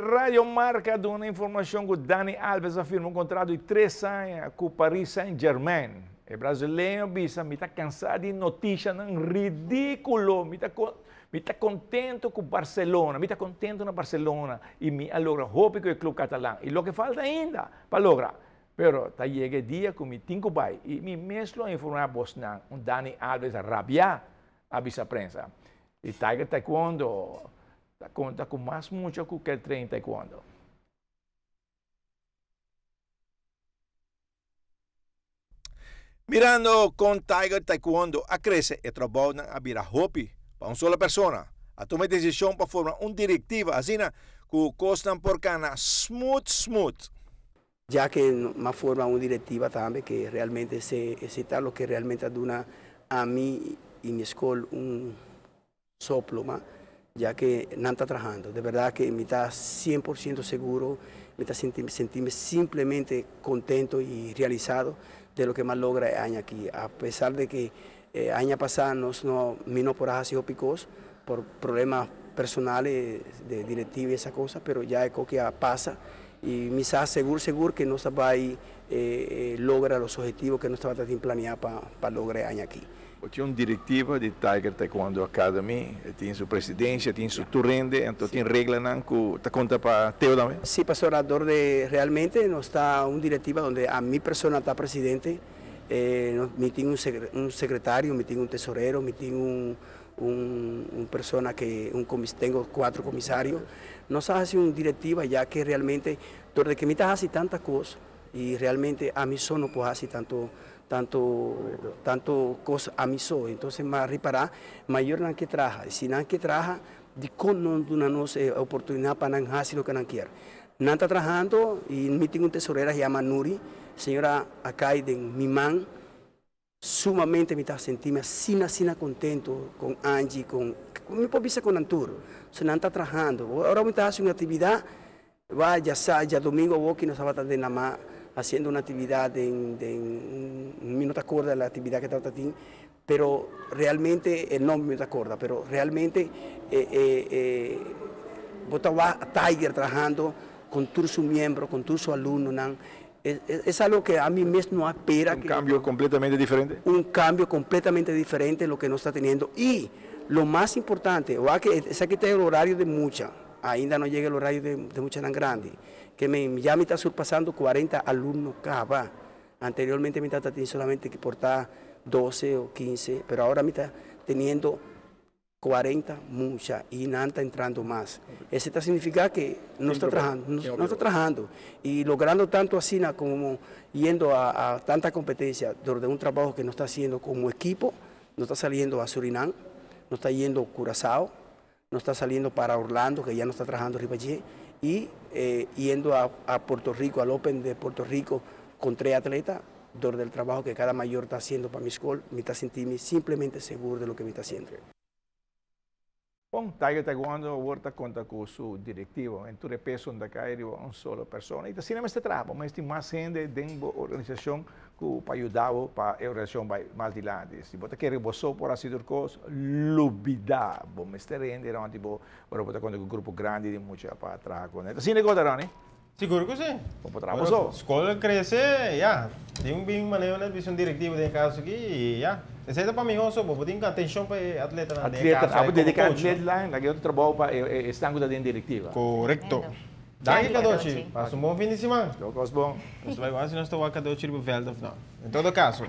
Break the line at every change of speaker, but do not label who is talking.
Radio Marca a duna informacion cu Dani Alves a firma un contrato di tres aña cu Paris Saint-Germain. E brasileño a bisa, Mi ta cansa di noticianan ridiculo. Mi ta mi ta contento cu Barcelona. Mi ta contento na Barcelona y mi a logra hopi cu e club catalan. Y loke falta ainda pa logra. Pero ta yega e dia cu mi tin cu bay y mi mes lo informa bosnan. Un Dani Alves rabia a bisa prensa. Y Tiger Taekwondo Ta konta ku mas mucha ku kel train taekwondo. Mirando kon Tiger Taekwondo a krese e trabounan a bira hopi pa un solo persona. A tuma e desishon pa forma un direktiva asina ku kosnan por kana smooth smooth.
Ya ke m'a forma un direktiva tambe ke realmente esei ta loke realmente a duna ami i mi skol un soplo ma ya ke nan ta trahando. De berdad ke mi ta 100% seguro, mi ta sinti sentimi simplemente contento y realizado de loke m'a logra e aña aki. A pesar de ke e aña pasa nos no, mi no por a haci hopi cos por problema personales de directiva y esa cosa, pero ya e koki a pasa y mi sa segur segur ke nos ta bay logra los objetivos ke nos tabata tin planea pa logra e aña aki.
Bo tin un directiva di Tiger Taekwondo Academy, e tin su presidencia, tin su tur hende, anto tin reglanan cu ta conta pa Teo tambe?
Si, pasobra dor de realmente nos ta un directiva donde a mi persona ta presidente, mi tin un secretario, mi tin un tesorero, mi tin un un persona que un tengo cuatro comisario. Nos a haci un directiva ya que realmente dor de que mi ta haci tanta cos y realmente ami so no por haci tanto tanto tanto cos ami so. Entonces m'a ripara mayornan ke traha y si nan ke traha dicon no duna nos e oportunidad pa nan haci loke nan kier. Nan ta trahando y mi tin un tesorera yama Nuri, señora a cay den mi man. Sumamente mi ta sentimi asina asina contento con Angie con mi por bisa con nan tur so nan ta trahando ora mi ta haci un actividad wa ya sa djadomingo awoki nos tabata den lama haciendo un actividad den den mi no ta acorda la actividad que tabata tin pero realmente e nomber mi no ta acorda pero realmente e e e bo ta wak Tiger trahando con tur su miembro con tur su alumnonan. Es algo que ami mes no a pera.
Un cambio completamente diferente?
Un cambio completamente diferente loke nos ta teniendo y lo mas importante, wak ke esaki ta el horario de mucha, ainda no yega el horario de muchanan grandi, ke men ya mi ta surpasando cuarenta alumno caba, anteriormente mi tabata tin solamente por ta doce o quince, pero ahora mi ta teniendo 40 mucha y nan ta entrando mas. Ese ta significa que no ta trahando, no ta trahando y logrando tanto asina como yendo a tanta competencia dor de un trabajo que nos ta haciendo como equipo, nos ta saliendo a Surinam, nos ta yendo Curazao, nos ta saliendo para Orlando que ya nos ta trahando riba dje y yendo a Puerto Rico, al Open de Puerto Rico con tres atleta. Dor del trabajo que cada mayor ta haciendo pa mi skol, mi ta sinti mi simplemente segur de loke mi ta haciendo.
Bon, Tiger Taekwondo awor ta konta ku su direktivo. En tur e peso no ta kai riba un solo persona. I ta asina mester traha. Bo mester tin mas hende den bo organisashon ku pa yuda bo pa e organisashon bai mas dilanti. Si bo ta kere bo so por hasi tur kos, lubida. Bo mester hende rònt di bo ora bo ta konta ku grupo grandi di mucha pa traha ku nan. Ta asina e kos ta, Ronnie?
Sigur ku si.
Bo por traha bo so.
Skol krese, ya. Tin un bin maneho na bisa un direktivo den e kaso aki i ya. Esei ta pa mihó so, bo por tin atenshon pa e atletanan den e kaso
ei komo coach. Atletanan, laga e otro trabou pa esnan ku ta den direktiva.
Korekto. Danki Kadochi. Pasa un bon fin di siman.
Lo kos bon.
Nos ta bai wak si nos ta wak Kadochi riba vèlt òf no. En todo kaso.